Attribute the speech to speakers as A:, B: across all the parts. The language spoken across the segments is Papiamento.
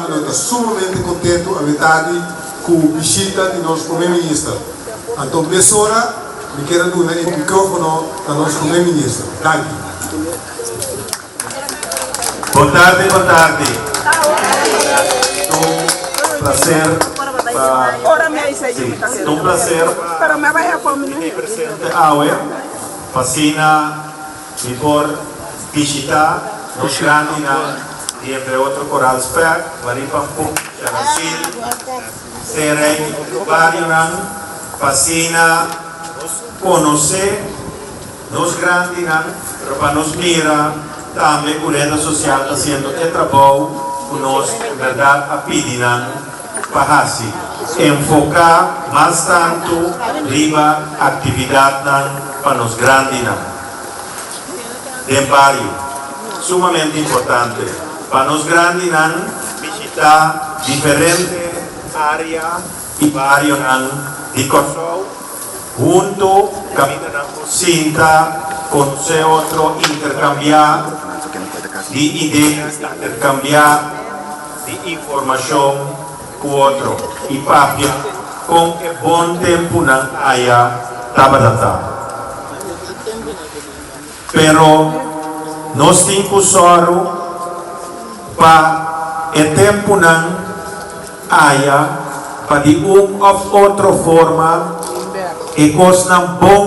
A: tambe nos ta sumamente contento awe tardi cu bishita di nos Prome Minister. Anto mesora mi kier a duna e microfono na nos Prome Minister. Danki.
B: Bon tardi, bon tardi. Ta un placer pa si, ta un placer pa mi ta presente awe pa asina mi por bishita nos grandinan di entre otro Koraal Spek, Maripampun, Charasil, Serey y otro barionan pa asina nos conoce nos grandinan, pero pa nos mira tambe cu Reda Social ta haciendo e trabou cu nos en berdad a pidi nan pa haci, enfoca mas tanto riba actividadnan pa nos grandinan den bario. Sumamente importante pa nos grandinan bishita diferente area y barionan di Kòrsou huntu kaminda nan por sinta, konosé otro, interkambiá di idea, interkambiá di informashon ku otro i papia kon e bon tempunan aya tabata ta. Pero nos tin ku sòru pa e tempunan aya pa di un òf otro forma e kosnan bon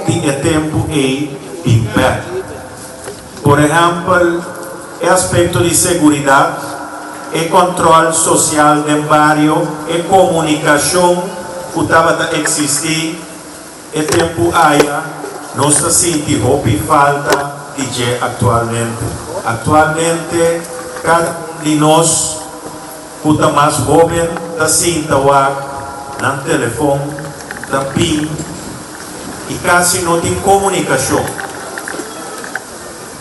B: di e tempu ei bin bèk. Por ehèmpel, e aspekto di seguridat, e kòntròl sosial den bario, e komunikashon ku tabata eksistí e tempu aya, nos ta sinti hopi falta di dje aktualmente. Aktualmente kada un di nos ku ta mas hóben ta sinta wak nan telefon, ta pin i kasi no tin komunikashon.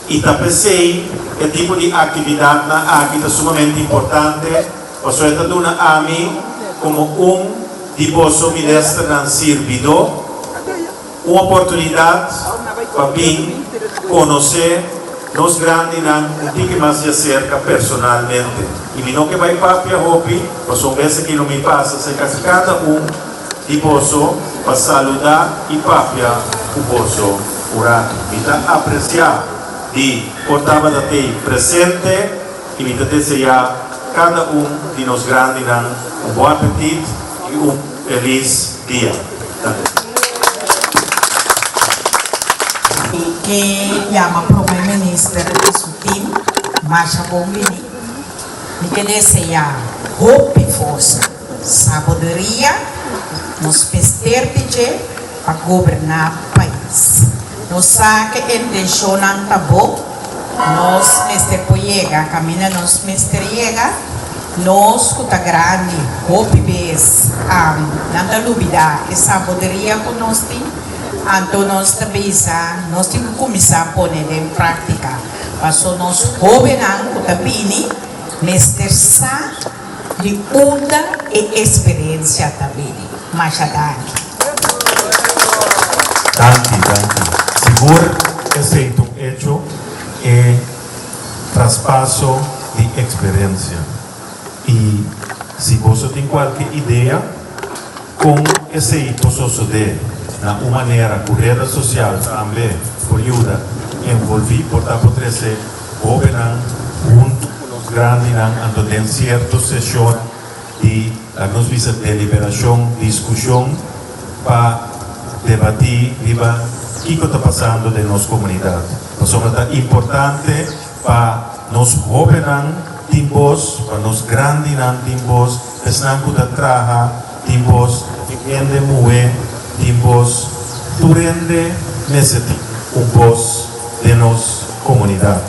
B: I ta p'esei e tipo di aktividatnan aki ta sumamente importante, pasobra e ta duna ami komo un di boso ministernan sirbidó un oportunidat pa bin konosé nos grandinan un tiki mas djaserka personalmente. I mi no ke bai papia hopi, pasobra un bes aki lo mi pasa serka kada un di boso pa saludá i papia ku boso un ratu. Mi ta apresiá di por tabata tei presente i mi ta deseá kada un di nos grandinan un bon apetit i un felis dia. Danki.
C: Mi ke yama Prome Minister i su team masha bon bini. Mi ke deseá hopi forsa. Sabiduria nos mester di dje pa goberná pais. Nos sa ke intenshonnan ta bo, nos mester por yega kaminda nos mester yega. Nos ku ta grandi hopi bes nan ta lubidá e sabiduria ku nos tin, anto nos ta bisa nos tin ku kuminsá pone den práktika. Paso nos hóbennan ku ta bini mester sa. Di unda e experiencia ta bini? Masha danki.
B: Danki, danki. Sigur esey ta un hecho, e traspaso di experiencia. Y si boso tin cualke idea con esey por sosode na un manera cu reda social tambe por yuda envolvi, por ta por trece Hóbennan huntu ku nos grandinan anto den sierto seshon di, laga nos bisa, deliberashon, diskushon pa debatí riba kiko ta pasando den nos komunidat. Pasobra ta importante pa nos hóbennan tin bos, pa nos grandinan tin bos, esnan ku ta traha tin bos, e hende muhé tin bos, tur hende mester tin un bos den nos komunidat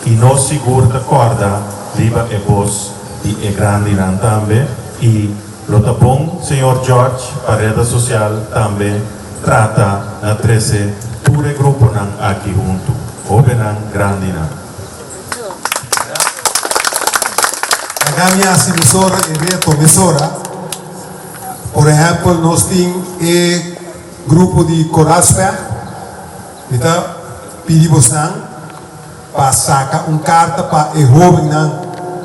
B: i nos sigur ta kòrda riba e bos di e grandinan tambe i lo ta bon señor George pa Reda Sosial tambe trata na trese tur e gruponan aki huntu, hóbennan, grandinan.
A: Laga mi hasi mesora e reto mesora. Por ehèmpel nos tin e grupo di Koraalspecht. Mi ta pidi bosnan pa saka un karta pa e hóbennan.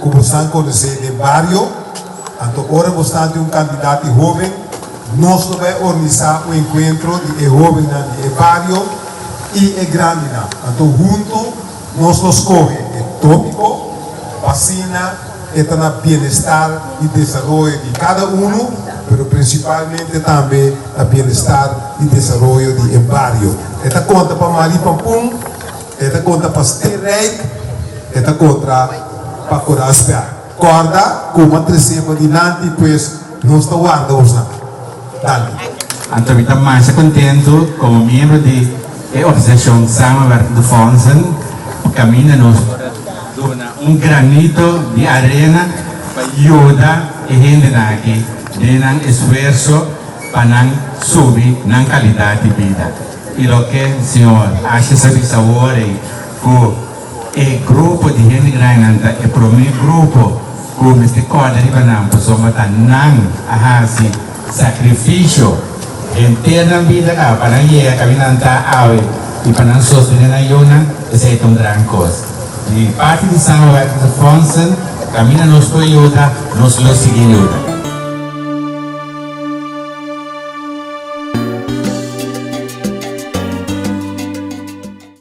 A: ku bosan konosé den bario. Anto ora bosan tin un kandidat di hóben, nos lo bai organisá un enkuentro di e hóbennan di e bario i e grandinan. Anto huntu nos lo skohe e tópiko pa asina e ta na bienestar i desaroyo di kada unu, pero prinsipalmente tambe na bienestar i desaroyo di e bario. E ta konta pa Marie Pampun, e ta konta pa Steenrijk, e ta kontra pa Koraalsberg. Kòrda ku bo a tresé pa dilanti, pues nos ta warda bosnan. Danki.
D: Anto mi ta masha kontentu komo miembro di e organisashon Samenwerkende Fondsen ku kaminda nos por a duna un granito di arena pa yuda e hendenan aki den nan esfuerso pa nan subi nan kalidat di bida. I loke señor Asjes a bisa awor ei ku E grupo di hende grandinan ta e promé grupo ku mester kòrda riba nan pasobra ta nan a hasi sakrifisio henter nan bida kaba pa nan yega kaminda nan ta awe i pa nan sostené nan yunan, esei ta un gran kos. Di parti di Samenwerkende Fondsen, kaminda nos por yuda, nos lo sigui yuda.